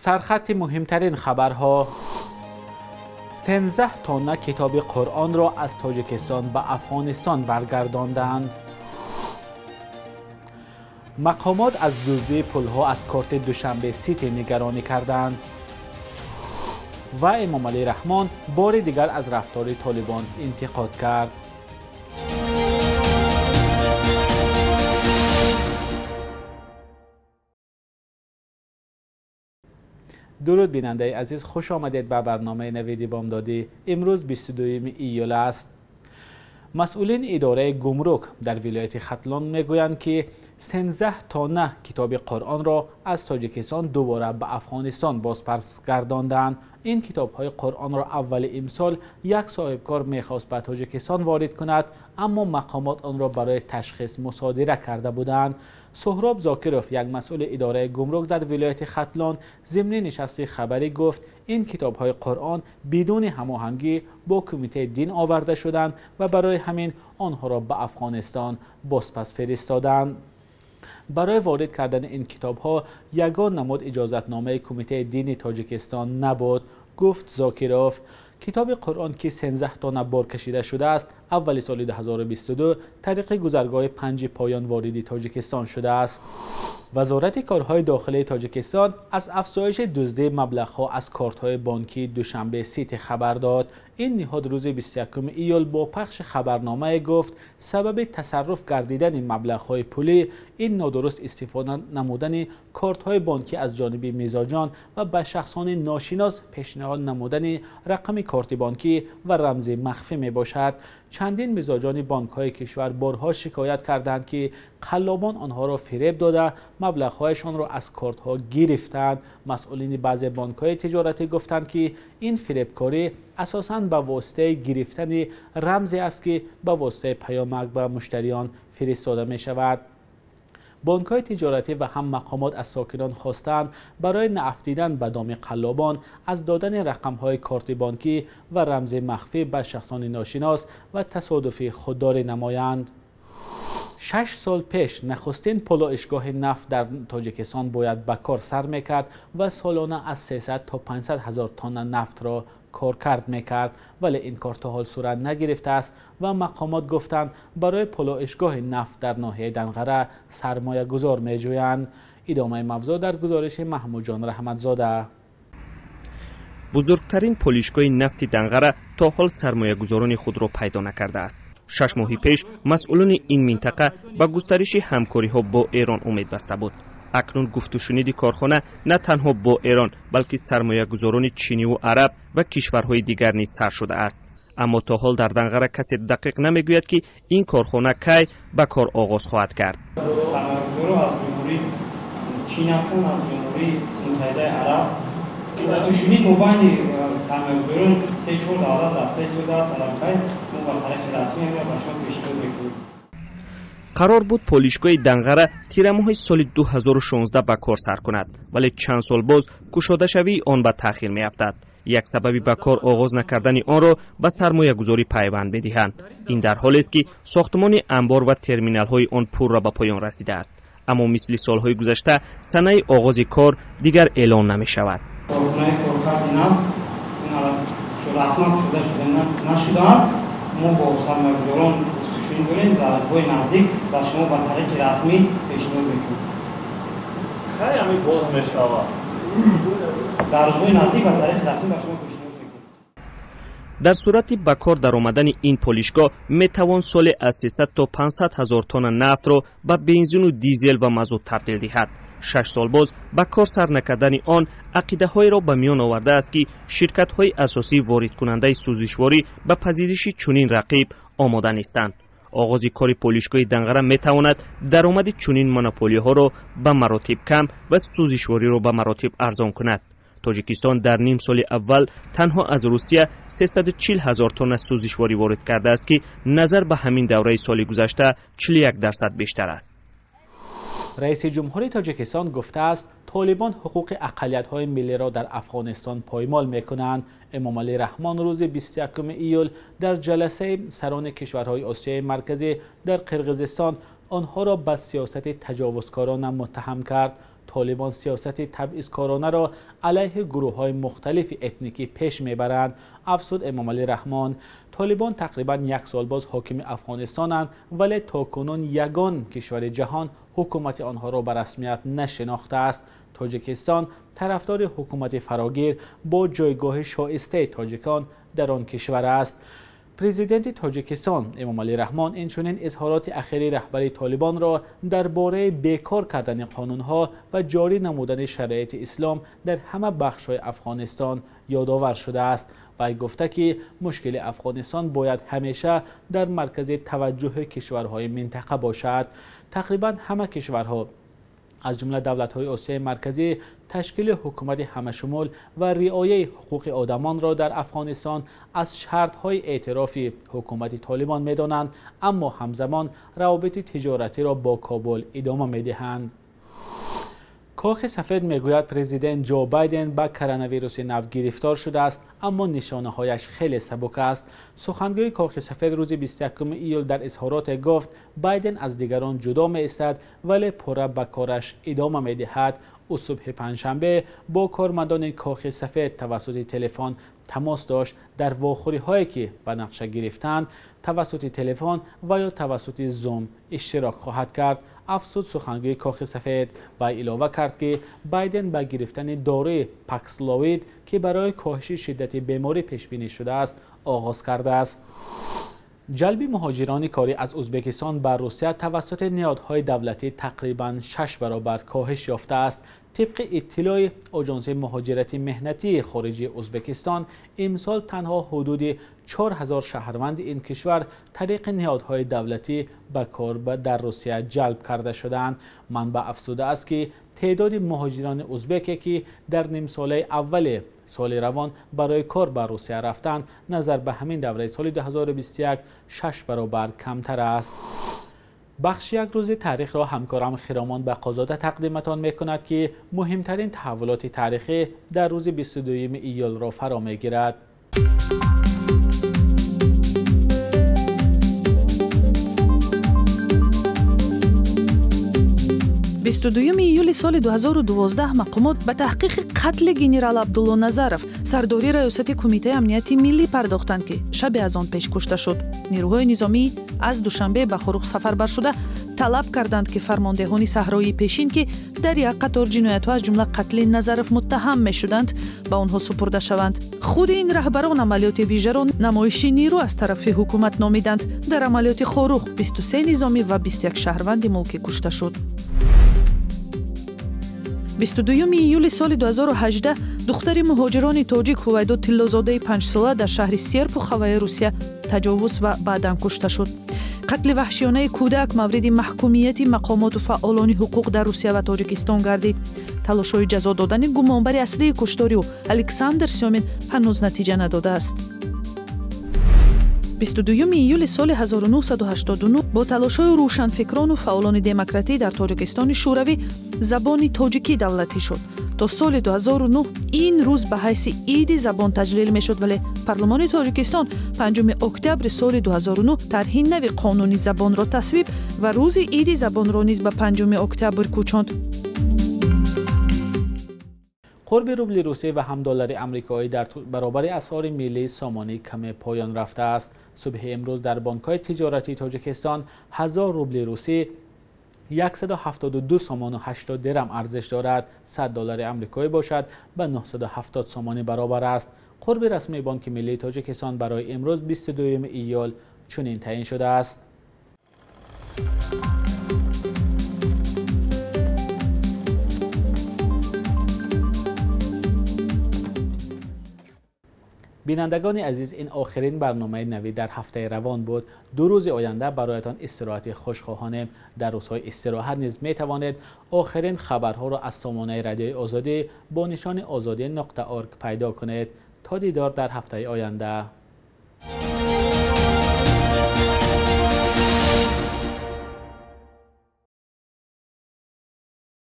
Сархати муҳимтарин хабарҳо. 13 тонна китоби Қуръонро аз Тоҷикистон ба Афғонистон баргардонданд. Мақомот аз дуздии пулҳо аз корти Душанбе Сити нигаронӣ карданд. Ва Эмомалӣ Раҳмон бори дигар аз рафтори Толибон интиқод кард. Дуруд бинандаи азиз, хуш омадед ба барномаи Навиди Бомдодӣ. Имрӯз 22 июл аст. Масъулини идораи гумрук дар вилояти Хатлон мегӯянд, ки 13 тонна китоби Қуръонро аз Тоҷикистон дубора ба Афғонистон бозпас гардонданд. Ин китобҳои Қуръонро аввали имсол як соҳибкор мехост ба Тоҷикистон ворид кунад, аммо мақомот онро барои ташхис мусодира карда буданд. Суҳроб Зокиров, як масъули идораи гумрук дар вилояти Хатлон, зимни нишасти хабарӣ гуфт, ин китобҳои Қуръон бидуни ҳамоҳангӣ бо кумитаи дин оварда шуданд ва барои ҳамин онҳоро ба Афғонистон бозпас фиристоданд. Барои ворид кардани ин китобҳо ягон намуд иҷозатномаи кумитаи дини Тоҷикистон набуд, гуфт Зокиров. Китоби Қуръон, ки 13 тонна бор кашида шудааст, аввали соли 2022 тариқи гузаргоҳи панҷи поён вориди Тоҷикистон шудааст. Вазорати корҳои дохилии Тоҷикистон аз афзоиши дуздии маблағҳо аз кортҳои бонкии Душанбе Сити хабар дод. Ин ниҳод рӯзи 21 июл бо пахши хабарномае гуфт, сабаби тасарруф гардидани маблағҳои пулӣ ин нодуруст истифода намудани кортҳои бонкӣ аз ҷониби мизоҷон ва ба шахсони ношинос пешниҳод намудани рақами корти бонкӣ ва рамзи махфӣ мебошад. Чандин мизоҷони бонкҳои кишвар борҳо шикоят карданд, ки қаллобон онҳоро фиреб дода, маблағҳояшонро аз кортҳо гирифтанд. Масъулини баъзе бонкҳои тиҷоратӣ гуфтанд, ки ин фиребкорӣ асосан ба воситаи гирифтани рамзе аст, ки ба воситаи паёмак ба муштариён фиристода мешавад. Бонкҳои тиҷоратӣ ва ҳам мақомот аз сокинон хостанд барои наафтидан ба доми қаллобон аз додани рақамҳои корти бонкӣ ва рамзи махфӣ ба шахсони ношинос ва тасодуфӣ худдорӣ намоянд. 6 сол пеш нахустин полоишгоҳи нафт дар Тоҷикистон бояд ба кор сар мекард ва солона аз 300 то 500 ҳазор тонна нафтро коркард мекард, вале ин кор то ҳол сурат нагирифтааст ва мақомот гуфтанд барои полоишгоҳи нафт дар ноҳияи Данғара сармоягузор меҷӯянд. Идомаи мавзӯъ дар гузориши Маҳмудҷон Раҳматзода. Бузургтарин полишгоҳи нафти Данғара то ҳол сармоягузорони худро пайдо накардааст. 6 моҳи пеш масъулони ин минтақа ба густариши ҳамкориҳо бо Эрон умед баста буд. Акнун гуфтушуниди корхона на танҳо бо Эрон, балки сармоягузорони чиниву араб ва кишварҳои дигар низ сар шудааст. Аммо то ҳол дар Данғара касе дақиқ намегӯяд, ки ин корхона кай ба кор оғоз хоҳад кард. Сармоягузорон аз ҷумҳурии Чин ҳастанд, аз ҷумҳурии Муттаҳидаи Араб. Гуфтушунид мобайни сармоягузорон 3-4 давлат рафта истодааст. Аллакай мо ба тариқи расмӣ ҳаминро ба шумо пешниҳод мекунем. Қарор буд полишгоҳи Данғара тирамоҳи соли 2016 ба кор сар кунад, вале чанд сол боз кушодашавии он ба таъхир меафтад. Як сабаби ба кор оғоз накардани онро ба сармоягузорӣ пайванд медиҳанд. Ин дар ҳолест, ки сохтмони анбор ва терминалҳои он пурра ба поён расидааст. Аммо мисли солҳои гузашта санаи оғози кор дигар эълон намешавад. Корхонаи коркарди нафт расман кушода шуда нашудааст. Мо бо сармоягузорон гуфтушунид дорем ва рӯзҳои наздик ба шумо ба тариқи расмӣ пешниҳод мекунем. Кай ҳамин боз мешавад? Дар рӯзҳои наздик ба тариқи расмӣ ба шумо пешниҳод мекунем. Дар сурати ба кор даромадани ин полишгоҳ метавон соле аз 300 то 500 ҳазор тонна нафтро ба бензину дизел ва мазут табдил диҳад. 6 сол боз ба кор сар накардани он ақидаҳоеро ба миён овардааст, ки ширкатҳои асосии воридкунандаи сӯзишворӣ ба пазириши чунин рақиб омода нестанд. Оғози кори полишгоҳи Данғара метавонад даромади чунин монополияҳоро ба маротиб кам ва сӯзишвориро ба маротиб арзон кунад. Тоҷикистон дар ним соли аввал танҳо аз Русия 340 ҳазор тонна сӯзишворӣ ворид кардааст, ки назар ба ҳамин давраи соли гузашта 41% бештар аст. Раиси ҷумҳури Тоҷикистон гуфтааст, Толибон ҳуқуқи ақаллиятҳои миллиро дар Афғонистон поймол мекунанд. Эмомалӣ Раҳмон рӯзи 21 июл дар ҷаласаи сарони кишварҳои Осиёи Марказӣ дар Қирғизистон онҳоро ба сиёсати таҷовузкорона муттаҳам кард. Толибон сиёсати табъизкоронаро алайҳи гурӯҳҳои мухталифи этникӣ пеш мебаранд, афзуд Эмомалӣ Раҳмон. Толибон тақрибан як сол боз ҳокими Афғонистонанд, вале то кунун ягон кишвари ҷаҳон ҳукумати онҳоро ба расмият нашинохтааст. Тоҷикистон тарафдори ҳукумати фарогир бо ҷойгоҳи шоистаи тоҷикон дар он кишвар аст. Президенти Тоҷикистон Эмомалӣ Раҳмон инчунин изҳороти ахири раҳбари Толибонро дар бораи бекор кардани қонунҳо ва ҷорӣ намудани шариати ислом дар ҳама бахшҳои Афғонистон ёдовар шудааст. Вай гуфта ки мушкили Афғонистон бояд ҳамеша дар маркази таваҷҷӯҳи кишварҳои минтақа бошад. Тақрибан ҳама кишварҳо аз ҷумла давлатҳои Осиёи Марказӣ ташкили ҳукумати ҳамашумул ва риояи ҳуқуқи одамонро дар Афғонистон аз шартҳои эътирофи ҳукумати Толибон медонанд, аммо ҳамзамон равобити тиҷоратиро бо Кобул идома медиҳанд. Кохи Сафед мегӯяд президент Ҷо Байден ба коронавируси нав гирифтор шудааст, аммо нишонаҳояш хеле сабук аст. Сухангӯи Кохи Сафед рӯзи 21 июл дар изҳороте гуфт, Байден аз дигарон ҷудо меистад, вале пурра ба кораш идома медиҳад. Ӯ субҳи панҷшанбе бо кормандони Кохи Сафед тавассути телефон тамос дошт. Дар вохӯриҳое ки ба нақша гирифтанд, тавассути телефон ва ё тавассути Zoom иштирок хоҳад кард, афзуд сухангӯи Кохи Сафед ва илова кард ки Байден ба гирифтани доруи Паксловид, ки барои коҳиши шиддати беморӣ пешбинӣ шудааст, оғоз кардааст. Ҷалби муҳоҷирони корӣ аз Ӯзбекистон ба Русия тавассути ниҳодҳои давлатӣ тақрибан 6 баробар коҳиш ёфтааст. Тибқи иттилои Оҷонсии муҳоҷирати меҳнатии хориҷии Ӯзбекистон, имсол танҳо ҳудуди 4000 шаҳрванди ин кишвар тариқи ниҳодҳои давлатӣ ба кор дар Русия ҷалб карда шудаанд. Манбаъ афзудааст ки теъдоди муҳоҷирони ӯзбеке ки дар нимсолаи аввали соли равон барои кор ба Русия рафтанд, назар ба ҳамин давраи соли 2021 6 баробар камтар аст. Бахши як рӯзи таърихро ҳамкорам Хиромон Бақозода тақдиматон мекунад, ки муҳимтарин таҳаввулоти таърихӣ дар рӯзи 22 июлро фаро мегирад. Бисту дуюми июли соли 2012 мақомот ба таҳқиқи қатли генерал Абдулло Назаров, сардори раёсати Кумитаи амнияти миллӣ пардохтанд, ки шабе аз он пеш кушта шуд. Нерӯҳои низомӣ аз Душанбе ба Хоруғ сафарбар шуда талаб карданд, ки фармондеҳони саҳроии пешин, ки дар як қатор ҷиноятҳо аз ҷумла қатли Назаров муттаҳам мешуданд, ба онҳо супурда шаванд. Худи ин раҳбарон амалиёти вижаро намоиши нерӯ аз тарафи ҳукумат номиданд. Дар амалиёти Хоруғ 23 низомӣ ва 21 шаҳрванди мулкӣ кушта шуд. 22 июли соли 2018 духтари муҳоҷирони тоҷик Ҳувайдо Тиллозодаи 5-сола дар шаҳри Серпуховаи Русия таҷовуз ва баъдан кушта шуд. Қатли ваҳшиёнаи кӯдак мавриди маҳкумияти мақомоту фаъолони ҳуқуқ дар Русия ва Тоҷикистон гардид. Талошҳои ҷазо додани гумонбари аслии куштори ӯ Александр Сёмин ҳанӯз натиҷа надодааст. 22 июли соли 1989 бо талошҳои рӯшанфикрону фаъолони демократӣ дар Тоҷикистони Шӯравӣ забони тоҷикӣ давлатӣ шуд. То соли 2009 ин рӯз ба ҳайси иди забон таҷлил мешуд, вале парлумони Тоҷикистон 5 октябри соли 2009 тарҳи нави қонуни забонро тасвиб ва рӯзи иди забонро низ ба 5 октябр кӯчонд. Қурби рубли русӣ ва ҳам доллари амрикоӣ дар баробари асъори миллии сомонӣ каме поён рафтааст. Субҳи имрӯз дар бонкҳои тиҷоратии Тоҷикистон 1000 рубли русӣ 172 сомону 80 дирам арзиш дорад. 100 доллари амрикоӣ бошад ба 970 сомонӣ баробар аст. Қурби расмии Бонки миллии Тоҷикистон барои имрӯз 22 июл чунин таъин шудааст. Бинандагони азиз, ин охирин барномаи навӣ дар ҳафтаи равон буд. 2 рӯзи оянда бароятон истироҳати хуш хоҳонем. Дар рӯзҳои истироҳат низ метавонед охирин хабарҳоро аз сомонаи Радиои Озодӣ бо нишони ozodi.org пайдо кунед. То дидор дар ҳафтаи оянда.